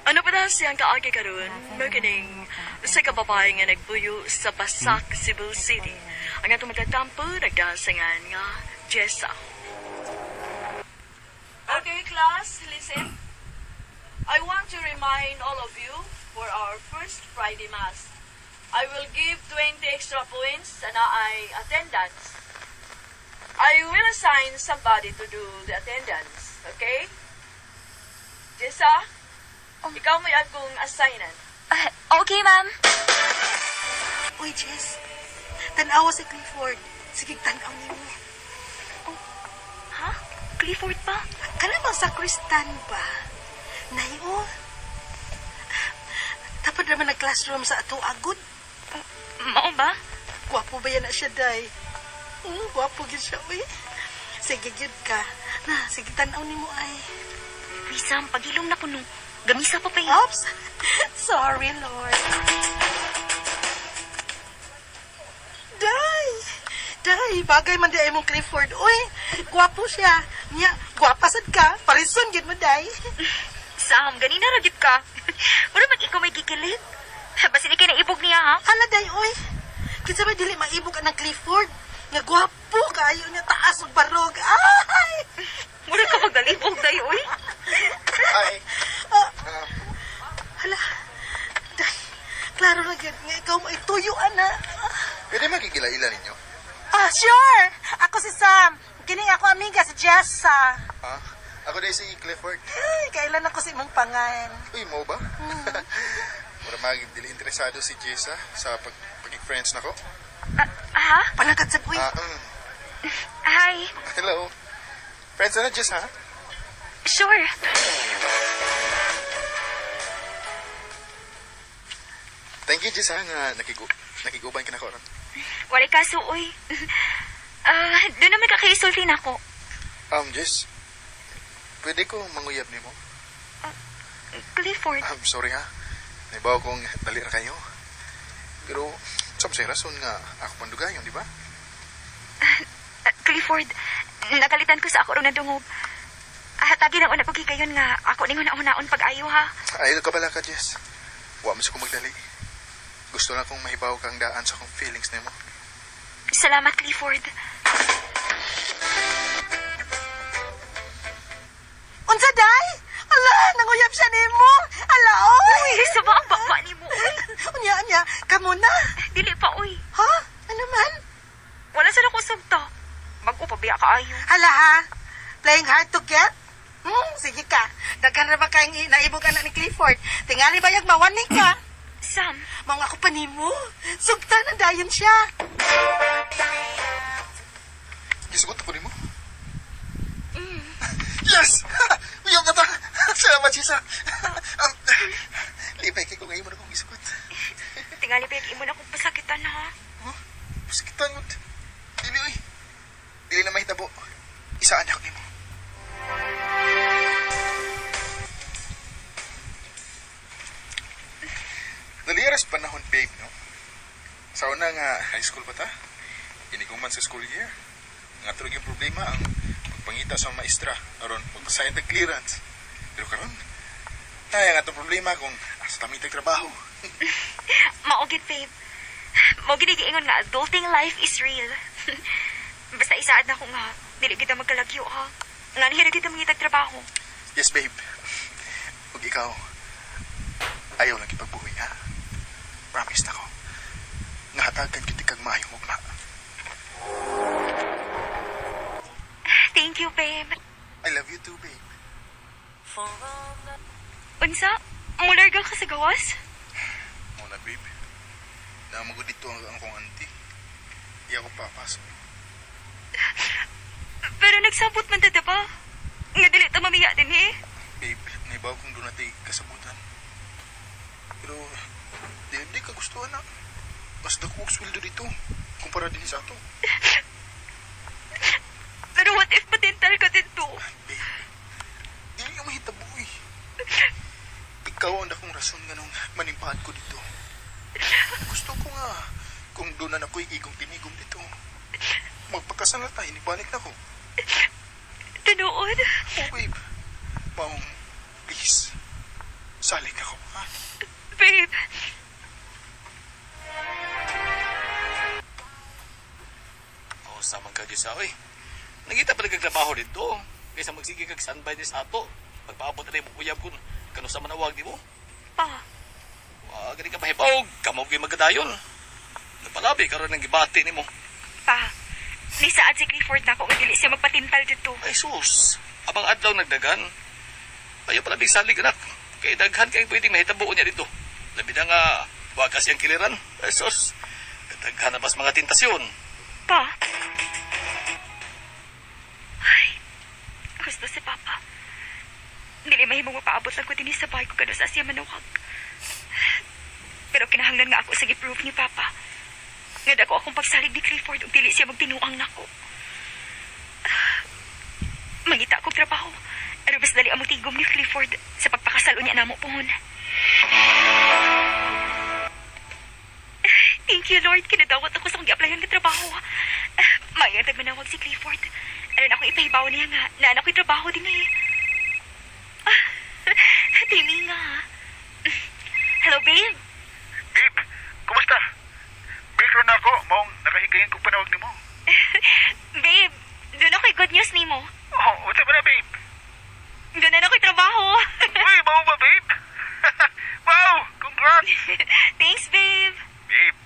Ano pa na siyang kaagi karon? Mao kining usa ka babae nga nagpuyo sa Basak, Cebu City. Ang atong matatampo nagdasangan nga Jessa. Okay, class, listen. I want to remind all of you for our first Friday Mass. I will give 20 extra points and I attendance. I will assign somebody to do the attendance, okay? Jessa, ikaw may akong assignan. Ah, okay, ma'am. Uy, Jess. Tanawa si Clifford. Sige, tanaw nimo. Ha? Clifford pa? Kana bang sakristan ba? Nay, oh. Dapat naman nag-classroom sa ato agud. Mao ba? Gwapo ba yan na siya, day? Gwapo gyud siya, uy. Sige, gyud ka. Na, sige, tanaw nimo ay. Uy, Sam, pagilom na kuno. Gamisa pa pa yun. Oops! Sorry, Lord. Day! Day, bagay man di ay mong Clifford. Uy, gwapo siya. Nya, gwapa sad ka. Parison gyud mo, day. Sam, ganina ra gyud ka. Mura mag ikaw may gikilig. Basin ikay naibog niya, ha? Hala, day, uy. Kinsa ba dili maibog ang Clifford? Nga gwapo kaayo niya taas ug barog. Ay! Mura ka magdalibog dayo, uy. Hi. Ah, hala. Day, klaro na gyud nga ikaw mo ituyo ana. Pwede makikila-ila ninyo? Ah, sure. Ako si Sam. Kining ako amiga si Jessa. Ha? Ako din si Clifford. Ay, kailan ako sa imong pangan. Uy, mo ba? Mura mag dili interesado si Jessa sa pag friends nako. Ah, ha? Palangkat sa uy. Ah. Hi. Hello. Friends na na, Jess, ha? Sure. Thank you, Jess, ha, nga nakiguban ka na ko ron. Walay kaso, uy. Ah, doon naman kakaisulti na ako. Jess, pwede ko manguyab nimo? Clifford, I'm sorry, ha. Naibaw kong dali ra kayo. Pero, sa say rason nga ako pandugayon, di ba? Ah, Clifford, nagalitan ko sa ako ron nadungog. Ah, tagi na una ko kayon nga ako ning una-unaon pag-ayo ha. Ay, ka bala ka, Jess. Wa man sa ko magdali. Gusto na kong mahibaw kang daan sa akong feelings nimo. Salamat, Clifford. Unsa day? Ala, nanguyab siya nimo. Ala, oy. Uy, sa ba ang baba ni mo, uy? Unya, unya, kamo na. Dili pa, uy. Ha? Ano man? Wala sa ako sabta. Bago pa biya kaayo. Hala ha? Playing hard to get? Sige ka. Daghan ra ba kayong naibog anak ni Clifford? Tingali ba yung mawani ka? Sam, Mga ako pa nimo. Sugta na dayon siya. Gisugot ko nimo. Yes! Uyab na ta! Salamat, Jessa. Lipay kay ko ngayon mo na akong gisugot. Tingali pa yung imo na akong pasakitan ha. Huh? Pasakitan mo. Dili, uy. Dili na mahitabo. Isaan ako nimo. Dali aras panahon, babe, no? Sa una nga, high school pa ta. Iniguman sa school year. Nga tulog yung problema ang pagpangita sa maestra aron magpasign the clearance. Pero karon, tayo nga itong problema kung asa tami trabaho. Mao gid, babe. Mao gid giingon nga adulting life is real. Basta isaad na ko nga dili kita magkalagyo ha. Nga nihira kita mangitag trabaho. Yes, babe. Ug ikaw, ayaw lang ipagbuhi, ha? Promise na ko. Nga hatagan kita kag maayong ugma. Thank you, babe. I love you too, babe. Unsa? Mularga ka sa gawas? Muna, babe. Namagod dito ang akong auntie. Di ako papasok. Pero nagsabot man ta ba? Nga dili ta mamiya din eh. Babe, naibaw kong doon natin kasabutan. Pero, di ka gustuhan na. Mas dako og sweldo dito, kumpara din sa ato. Pero what if patental ka dito? Babe, dili yung mahitabo eh. Ikaw ang dakong rason nga nung manimpahad ko dito. Gusto ko nga, kung doon na ako'y igong tinigong dito. Magpakasal na tayo, nibalik na ko. Tinuod. Oh, babe. Maong, please. Salig ako, ha? Babe. Oo, sa man ka Diyos, oy. Nangita pa nagkatrabaho dito. Kaysa magsige kag standby ni sa ato. Pagpaabot na rin mo uyab kun kano sa manawag di mo. Pa, Wa gani ka mahibawg, kamo gyud magkadayon. Napalabi karon ang gibati nimo. pa. Nisaad si Clifford na ako nga dili siya magpatintal dito. Ay sus, abang adlaw nagdagan. Ayo pala big salig anak. Kay daghan kay pwedeng mahitabo niya dito. Labi na nga wa kasi ang kiliran. Ay sus, kataghan na bas mga tentasyon. Pa. Ay, gusto si Papa. Dili mahimong mapaabot lang ko dinhi sa bahay ko kano sa siya manuwag. Pero kinahanglan nga ako sa gi-prove ni Papa. Nga dako akong pagsalig ni Clifford ug dili siya magtinuang nako. Mangita akong trabaho. Pero mas dali ang tigom ni Clifford sa pagpakasal unya namo pohon. Thank you, Lord. Kinadawat ako sa kong gi-applyan nga trabaho. Mayang tagmanawag si Clifford. Aron akong ipahibaw niya nga naan ako'y trabaho din eh. Timi nga. Hello, babe. Babe, kumusta? Break na ako, maong nakahigayin kong panawag nimo. Babe, doon ako'y good news nimo. Oh, what's up na, babe? Doon na ako'y trabaho. Uy, mao ba, babe? Wow, congrats! Thanks, babe. Babe,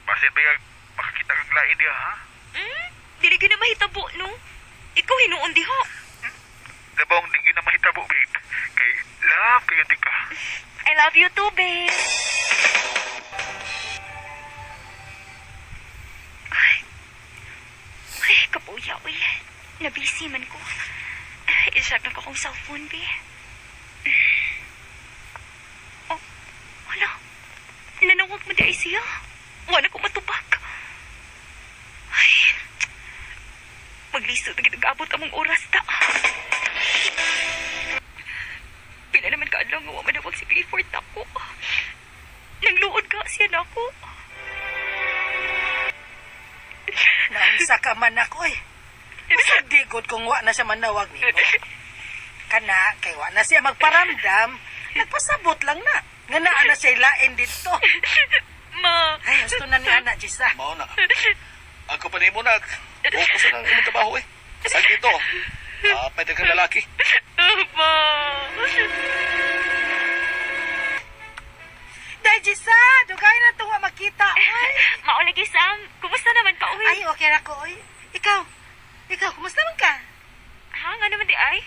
basin ba yung makakita kang lain diha, ha? Hmm? Dili ka na mahitabo, no? Ikaw hinuon diha. Labong di na mahitabo, babe. Kay love kayo tika. I love you too, babe. Ay, ay kapuya, uy. Nabisi man ko. I-check na ko akong cellphone, be. Oh, wala. Nanawag mo di ay siya. Wala ko matubag. Ay, maglisod na ginag-abot among oras ta. Pila naman kaadlaw nga wa manawag si Clifford nako. Nangluod ka siya nako. Naunsa ka man ako eh. Bisag di gud kung wa na siya manawag nimo. Kana kay wa na siya magparamdam, nagpasabot lang na. Nga naa na siya lain dito. Ma, Ay, gusto na ni Ana, Jisa. Mao na. Ako pa nimo nak. Focus na ang imong trabaho eh. Sag dito. Ah, pwede kang lalaki. ma. Day, Jisa, dugay na itong wa makita. Ay, Mao lagi Sam, kumusta naman ka uy? ay okay ra ko, oy. Ikaw, ikaw, kumusta man ka? Ha, nga naman di ay?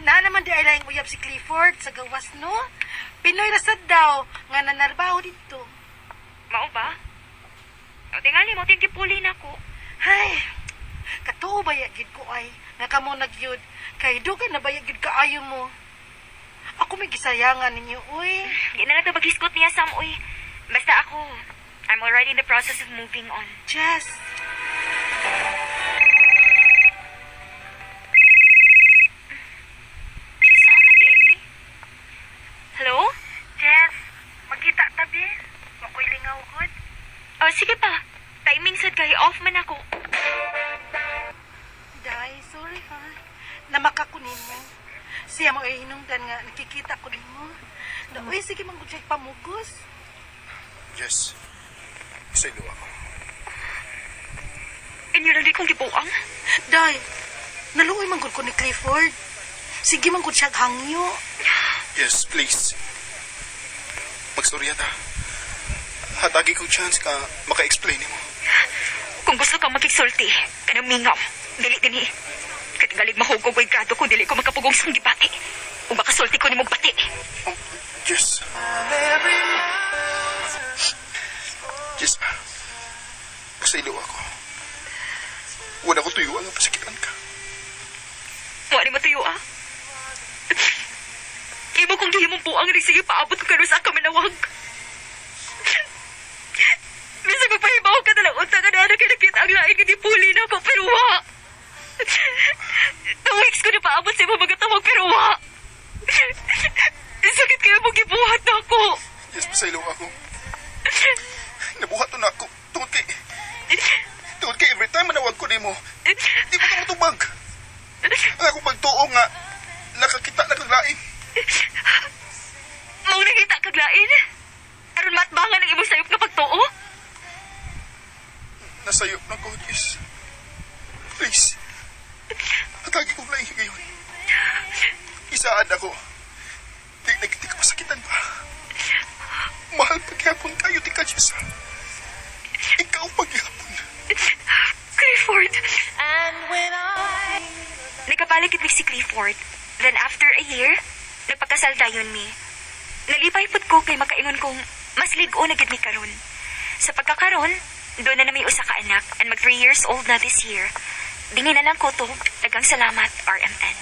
Naa naman di ay laing uyab si Clifford sa gawas, no? Pinoy ra sad daw, nga nanarbaho dito. Mao ba? O tingali mo ting gipuli nako. Ay, katuo ba ya gid ko ay, nga kamo nagyud, kay dugay na ba ya gid kaayo mo. Ako may gisayangan ninyo, uy. Di na lang to maghisgot niya Sam uy. Basta ako, I'm already in the process of moving on. Jess, Si Sam man di ay ni. Hello? Jess, magkita tabi. Makoy lingaw gud. O sige pa. Timing sad kay off man ako. Day, sorry ha. Namaka ko nimo. Siya mo ay hinungdan nga nakikita ko nimo. Da, uy, sige man gud siya pamugos. Yes. Isa ilo ako. Inyo lang di kong gibuang. Day, naluoy man gud ko ni Clifford. Sige man gud siya hangyo. Yes, please. Magstorya ta. Hatagi kong chance ka maka-explain nimo. Kung gusto ka makigsulti, kanang mingaw. Dili dinhi. Katigalig mahugog ko'y grado kung dili ko makapugong sa gibati. Ug makasulti ko nimong bati. Oh, Jess. Jess, pasaylo ako. Wala ko tuyo ang pasakitan ka. Wa ni matuyo ah. Imo kong gihimong buang rin sige paabot ko karon sa kamanawag. Bisag magpahibaw ka na lang unta ka na nakita ang lain nga gipuli na ako pero wa. 2 weeks ko na paabot sa imong mga tawag pero wa. Sakit kayo mong gibuhat na ako. Yes, pasaylo ako. Nabuhat to na ako. Tungod kay every time manawag ko nimo, di mo ka matubag. Ang akong pagtuo nga, nakakita na kang lain. Maong nangita kag lain? Aron matbangan ang imong sayop nga pagtuo? Nasayop na ko, Jess. Please. Hatagi kong laing higayon. Isaan ako. Di, di, di ka masakitan ba? Mahal paghapon kayo, di ka, Jess. Ikaw paghapon. Clifford! Nagkapaligid mi si Clifford. Then after a year, nagpakasal dayon mi. Nalipay pud ko kay makaingon kong mas lig-o na gid mi karon. Sa pagkakaron, doon na na may usa ka anak and mag 3 years old na this year. Dinhi na lang ko to. Daghang salamat, RMN.